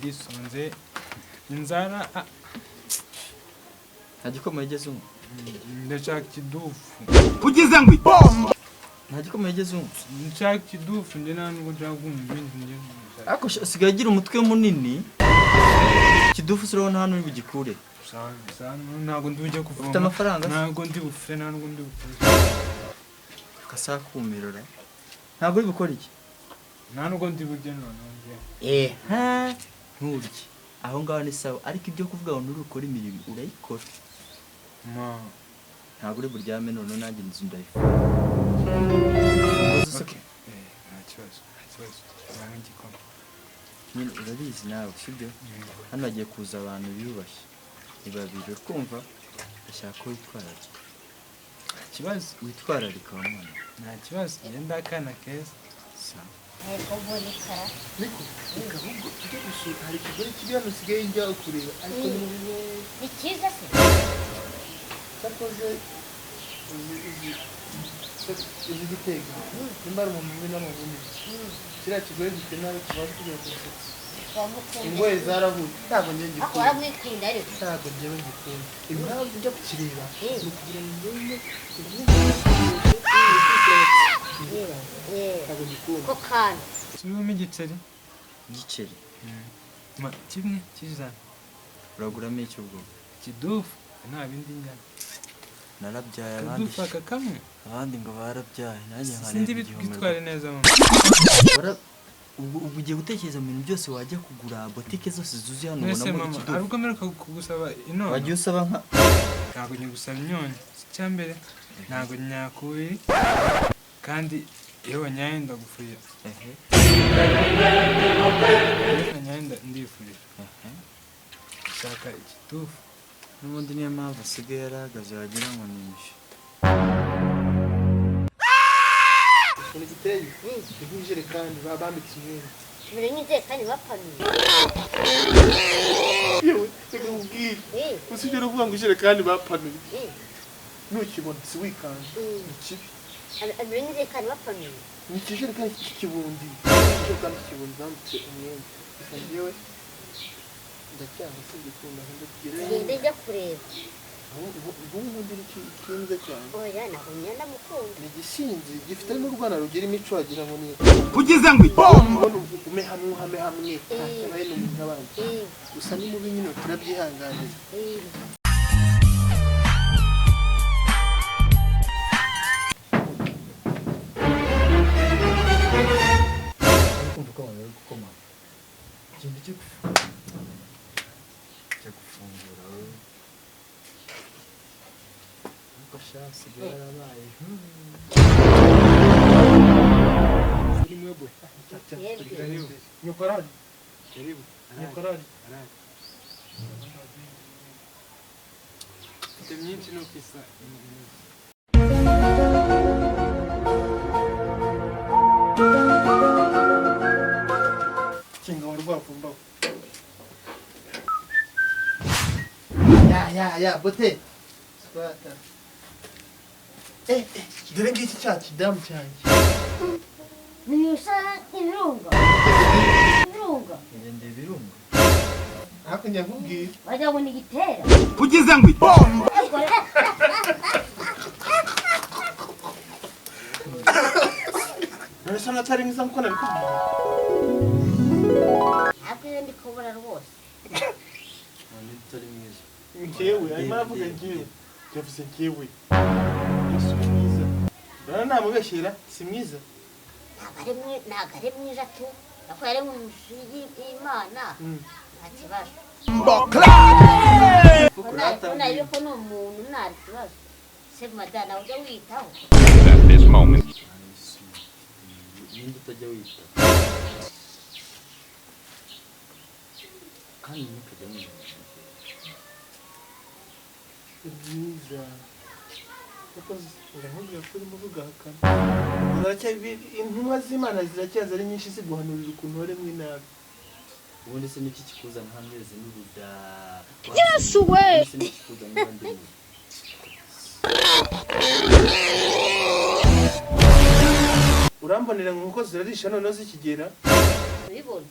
Ndisonze inzara. Nta gikoma yigeze unywa? Ndashaka ikidufu. Ugize ngo Nta gikoma yigeze unywa? Nshaka ikidufu njye, nta nubwo nshaka kumva ibindi njye ndashaka. Ariko usigaye agira umutwe munini. Ikidufu se urabona hano uri bugikure? Sa ntabwo ndi bujye kuvoma. Ufite amafaranga se? Ntabwo ndi bupfe, nta nubwo ndi bupfe. Kasakumirora, ntabwo uri bukore iki? Nta nubwo ndi burye noneho njye. Ehe, nturye aho ngaho ni sawa, ariko ibyo kuvuga ngo nturi ukore imirimo, urayikora. Ma. Ntabwo uri buryame noneho, nanjye inzu ndayifunga. Okay. Nta kibazo, nta kibazo, nta igikoma. Nyine urabizi nawe, sibyo? Hano hagiye kuza abantu biyubashye, ni babiri, uri kumva? Ndashaka ko witwararika. Nta kibazo. Witwararika wa mwana. Nta kibazo, njye ndakana keza. Sawa. Ntego mbonekara. Niko reka ahubwo tujye gusura, hari ikigore kiri hano usigaye njya kureba, ariko ni mubi we. Ni cyiza se? Cyakoze uzi uzi gitega nimba ari umuntu mubi n'amavune, kiriya kigore gifite nabi kibaza kugera ku musatsi. Wamukunda? Ingohe zarahuye, ntabwo njye Ariko ngikunda. waramwikunda ariko. Ntabwo njyewe ngikunda. Impamvu njya kukireba ni ukugira ngo ngenye. Ntabwo ngikunda. Ko kantu. Subiramo igiceri. Igiceri? Ma, kimwe cy'ijana. Uraguramo icyo ubwo? Ikidufu, nta bindi njyana. Narabyaye abandi. Akadufu aka kamwe. Abandi ngo barabyaye, nanjye Sindi nkareba igihomero. bitware neza mama. Ubwo ugiye gutekereza mu bintu byose wajya kugura, botike zose zuzuye hano, Mwese ubonamo mama, ikidufu? hari ubwo mperuka kugusaba inono? Wagiye usaba nka Ntabwo nyigusaba inyonyo icyambere, ntabwo nyakubiri, kandi iyo wanyaye ndagufurira. Iyo wanyaye ndifurira. Shaka ikitufu. N'ubundi niyo mpamvu asigaye yarahagaze, wagira ngo ni imishito. Ukuntu giteye ni nk'ijerekani bambitse umwenda. Tumeze nk'injerekani bapanuye. Yewe, reka nkubwire. Usibye no kuvuga ngo ijerekani bapanuye, nukibona si wikanga, ni kibi. Ameze nk'injerekani bapanuye. Ni ikijerekani cy'ikibundi, ikijerekani cy'ikibundi bambitse umwenda. Gusa njyewe ndacyanga, singikunda, ndakugereyo. Ngende njya kureba. Ubu ngubu ni cyiza cyane. Oya, ntabwo njya ndamukunda. Ni igisinzi gifite n'urwana rugira imico, wagira ngo ni Ugize ngo ubona ugume hamwe, uhame hamwe, ntacyabaye, ni umuntu nk'abandi. Gusa ni mubi nyine, turabyihanganira. Kumva ko abantu bari gukoma, genda ujye ujya gufungura wowe. Ariko sha, asigaye yarabaye. Yebwe. Karibu. Nyokorari. Karibu. Nyokorari. Arahari. Mfite myinshi no kwisa. Kinga wa rwavumbaho ya ya ya bote swata. Eh, dore ngiki cya kidamu cyanjye. Bisa nk'ibirunga, ibirunga. Ngende ibirunga. Ariko njya nkubwira. Wagira ngo ni igitera. Ugize ngo Ariko None se atari mwiza nkuko nabikubwiye? Ntabwo iyo ndi kubura rwose. None utari mwiza? Njyewe arimo aravuga, njyewe yavuze njyewe. Yesu ni mwiza, urabona namubeshyera, si mwiza. Ntabwo ari mwiza tu, nako yari mu nzu y'Imana, nta kibazo. Kurata. Ko ariko ni umuntu, nta kibazo se madana ujya witaho. At this moment. Ninde utajya wita? Kandi ntukajya mwibeshya. Ni mwiza. Yakoze ndamubwira ko urimo ugahakana. Intumwa z'Imana ziracyaza ari nyinshi ziguhanurira ukuntu waremwe nabi. Ubundi se niki kikuzana hano weze n'ubuda? Yesu we! Ubundi se niki kikuzana niba ndi mubi? Urambonera inkoko zirarisha noneho zikigera. Ubibona.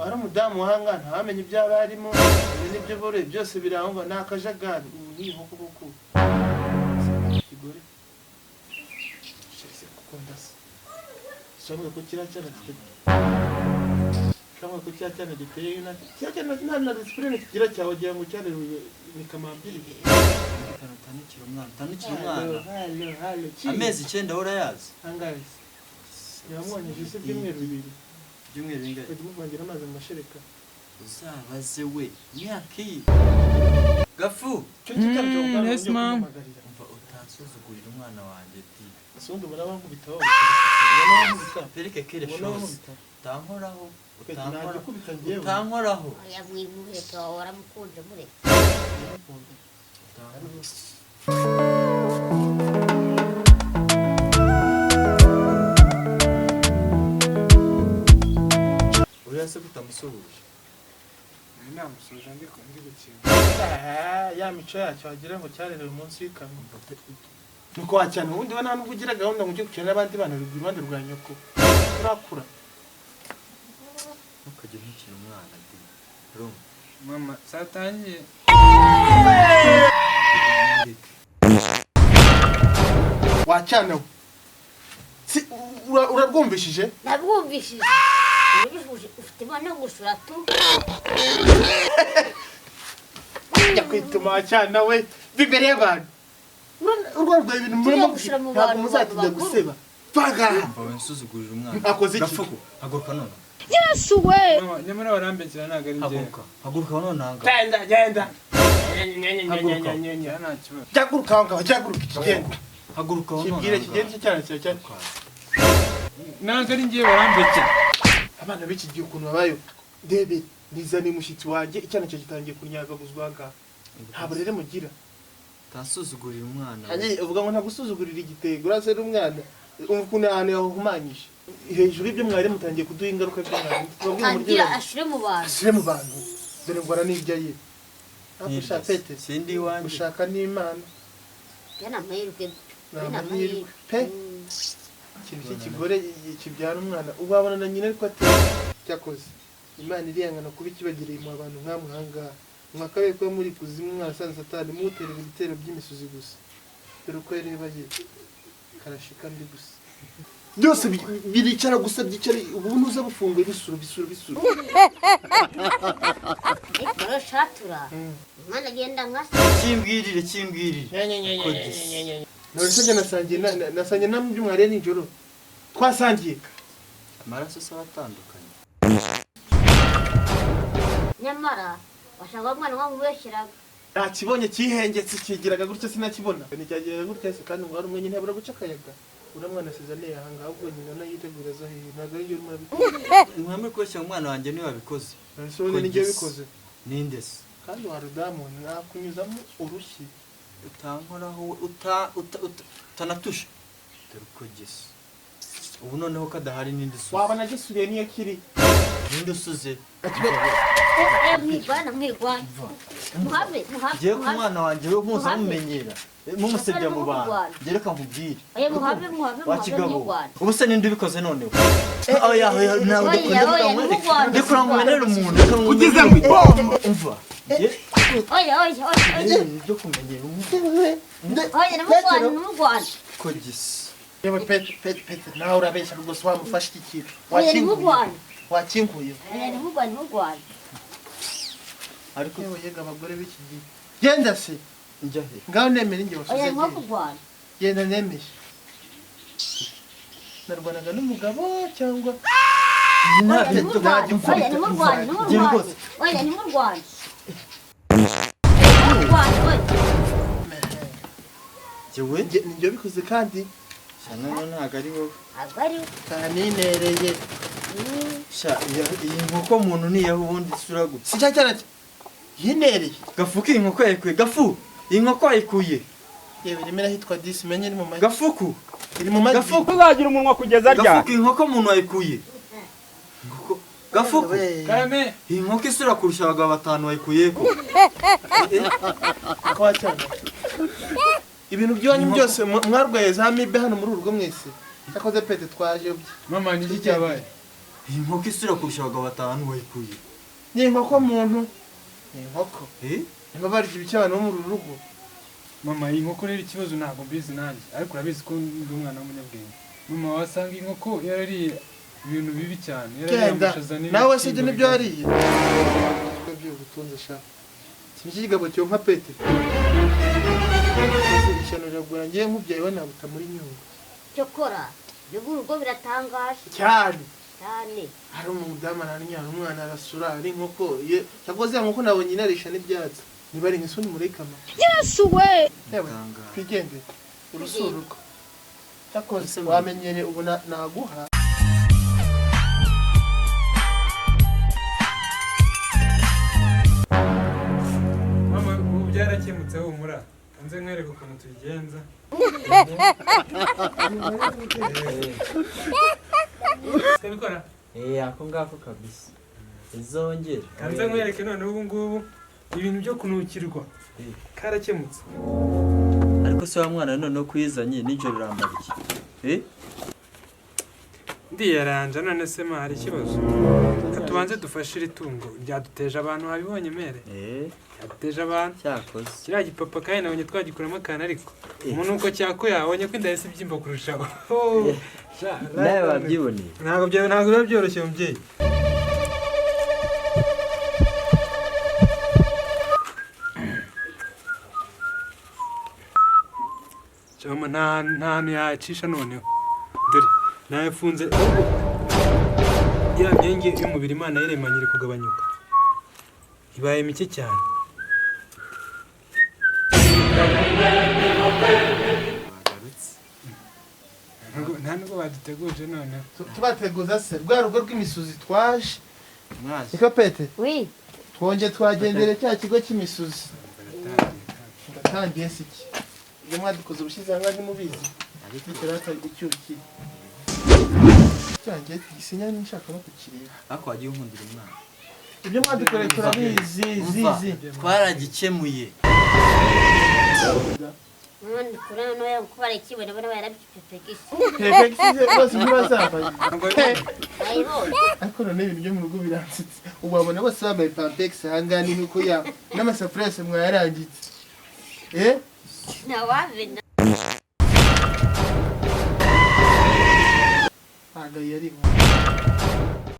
Wari umudamu wahanga ntawamenye ibyo aba arimo n'ibyo boroye byose birangwa ni akajagari. Ubu ni inkoko koko. Ikigore kuko ndasa shamwe ko kiriya cyana shamwe ko kiriya cyana giteye kiriya cyana nta na disipurine kigira cyawe wagira ngo cyareruye ni kamambiri. Utanukira umwana, utanukira umwana. Halo halo. Amezi 9 urayazi? Angahe? Yamwonyeje se ibyumweru 2. Ibyumweru bingahe? Bajya muvangira amazi mu mashereka. Uzabaze we imyaka iyi. Gafu. Yes mom. Umva utansuzugurira umwana wanjye di. Asundi ubona bankubita wowe. Ubona bankubita. Pereke kere Ubona chose. bankubita. Utankoraho. Nagikubita njyewe. Utankoraho. Oya mwimureke waramukunze mureke. Uriya se kutamusuhuje? Namusuhuje ndi gukina. Ya mico yacyo wagira ngo cyarerewe munsi y'ikamyo. Nuko wacyana ubundi we nta nubwo ugira gahunda ngo ujye gukina n'abandi bana uri iruhande rwa nyoko. Urakura. Ntukajye ntukira umwana di. Urumva? Mama satangiye. Wacyana we. Si urarwumvishije? Nabwumvishije. Ufite imana yo gusura tu. Jya kwituma wacyana we imbere y'abantu. Urwarwaye ibintu murimo ntabwo muzatinda guseba. Vaga. Umva winsuzugurira umwana. Akoze iki? Gafuku, haguruka none. Yesu we. Mama nyamara warambekera ntabwo ari njyewe. Haguruka. Haguruka none aha ngaha. Genda genda. Haguruka. Nta kibazo. Jyaguruka aho ngaho, jyaguruka ikigenda. Haguruka none. Kibwire kigenda cyane cyane cyane. Ntabwo ari njyewe barambekera. Abana b'iki gihe ukuntu babayeho. Ndebe nizaniye umushyitsi wanjye icyana cyo gitangiye kunyagaguzwa aha ngaha. Nta burere mugira. Utansuzugurira umwana. Hanyi uvuga ngo ntagusuzugurira igitego urase n'umwana. Umva ukuntu ahantu yahumanyije. Hejuru y'ibyo mwari mutangiye kuduha ingaruka by'umwana. Tangira ashire mu bantu. Ashire mu bantu. Dore ngo aranirya ye. Ushaka pete. Sindi iwanjye. Ushaka n'Imana. Ni amahirwe. Ni amahirwe pe. Ikintu cy'ikigore kibyara umwana ubabona na nyina ariko ateye cyakoze. Imana iriyangana kuba ikibagiriye mu abantu nkamwe aha ngaha. Mwakabaye kuba muri kuzimu mwarasanze Satani muterera ibitero by'imisuzi gusa. Dore uko yareba ye. Karashika mbi gusa. Byose biricara gusa byicara ubu nuza bufunguye bisura bisura bisura. Ariko rero shatura. Umwana agenda nka se. Kimbwirire kimbwirire. None se nasangiye nasangiye namwe ibyo mwariye nijoro. Twasangiye. Amaraso se abatandukanye. Nyamara washaka umwana wamubeshyiraga. Nakibonye kihengetse kigiraga gutya sinakibona. Nticyagiraga gutya se kandi ngo hari umwe nyine habura guca akayaga. Uriya mwana asize aneye aha ngaha ubwo nyina nayo yitegura aza hehe ntabwo ari njye urimo urabikora. Mwamwe kubeshya umwana wanjye niwe wabikoze. None se ubundi ni njye wabikoze. Ninde se? Kandi wa rudamu nakunyuzamo urushyi. Utankoraho utanatusha. Dore uko gisa. Ubu noneho kadahari ninde usuze? Wabona gisuriye niyo kiri. Ninde usuze? Mwigwana mwigwana. Muhave muhave. Ngiye ku mwana wanjye we muza mumenyera. Mumusebya mu bantu. Ngiye reka nkubwire. Oya muhave muhave muhave mwigwana. Ubu se ninde ubikoze noneho? Oya oya ntabwo ndikura nkumenere umuntu. Ugize ngo Umva. Oya oya oya. Ibyo kumenyera umuntu. Oya namugwana namugwana. Ko gisa. Yewe Pete Pete Pete nawe urabeshya rwose wamufashe iki kintu. Oya nimugwana. Wakinguye. Oya nimugwana nimugwana. Ariko yewe yega abagore b'iki gihe. Genda se. Njya he? Ngaho nemere njye wasuze. Oya nimugwana. Genda nemeye. Narwanaga n'umugabo cyangwa Oya nimurwane. Oya nimurwane nimurwane. Oya nimurwane. Nimurwane oya. Jewe njye bikoze kandi none ntabwo ari wowe. Ntabwo ari we. Kaninereye. Sha iyi nkoko muntu niyeho ubundi isura gutya. Si cya cyana yinereye. Gafuku iyi nkoko yayikuye. Gafu iyi nkoko yayikuye. Yewe irimo irahitwa disi menye iri mu magi. Gafuku iri mu magi. Gafuku uzagira umunwa kugeza ryari? Gafuku iyi nkoko muntu wayikuye. Gafuku Karame. Iyi nkoko isura kurusha abagabo batanu wayikuye ko. Ko wacyana. Ibintu by'iwanyu byose mwarwaye za mibe hano muri urugo mwese. Cyakoze Pete twajobye. Mama ni iki cyabaye? Iyi nkoko isura kurusha abagabo batanu wayikuye. Ni inkoko muntu. Ni inkoko. Eh? Niba barya ibiki abantu bo mu uru rugo? Mama, iyi nkoko rero ikibazo ntabwo mbizi nanjye, ariko urabizi ko ndi umwana w'umunyabwenge. Mama, wasanga iyi nkoko yarariye ibintu bibi cyane, yarariye Genda. amashaza n'ibishyimbo. Nawe se ibyo nibyo wariye? Ibyo gutunze sha. Iki kigabo cyonka pete. Ishyano riragura ngiye nkubyaye we nabuta muri Nyungwe. Cyokora ibyo urugo biratangaje Cyane. cyane. Hari umudamu aranyara umwana arasura ari inkoko. Cyakoze ya nkoko nabonye inarisha n'ibyatsi. Niba ari nk'isuni murekama. Yesu we! Yewe, twigendere. Urusuruko. Cyakoze wamenyere ubu naguha. Mama, ubu byarakemutse humura. Nze nkwereke ukuntu tubigenza. Tukabikora? Eh, ako ngako kabisa. Izongera. Kanze nkwereke none ubu ngubu ibintu byo kunukirwa. Karakemutse. Ariko se wa mwana noneho kuyizanye nijoro urambara iki? Eh? Ndiyaranja none se ma hari ikibazo. Reka tubanze dufashe iri tungo ryaduteje abantu, wabibonye mere? Eh, Ryaduteje abantu. cyakoze. Kiriya gipapa kandi nabonye twagikuramo akantu ariko umuntu uko cyakuye abonye ko inda yahise ibyimba kurushaho. Nawe wabyiboneye. Ntabwo biba byoroshye mubyeyi. Cyama nta hantu yacisha noneho. Dore nayafunze ya myenge y'umubiri Imana yaremanye iri kugabanyuka. Ibaye mike cyane. Nta nubwo baduteguje noneho. Tubateguza se rwa rugo rw'imisuzi twaje. Mwaje. Niko pete. Oui. Twonge twagendere cya kigo cy'imisuzi. Ndatangiye se iki? Ibyo mwadukoze ubushize aha ngaha ntimubizi. Bitera icyuki. Cyangiye gisinya nshaka no kukireba. Ariko wagiye unkundira umwana. Ibyo mwadukoreye turabizi zizi. Twaragikemuye. None kurana no yo kuba ikibone bona yarabipepegisi. Pepegisi bose ntibazambaye. Ayibonye. Ariko none ibintu byo mu rugo biransitse. Ubu wabona bose bambaye pampex aha ngaha ni nkuko ya n'amasafuriya yose mwayarangitse. Eh? Ntawabena. Ntabwo yari inkoko.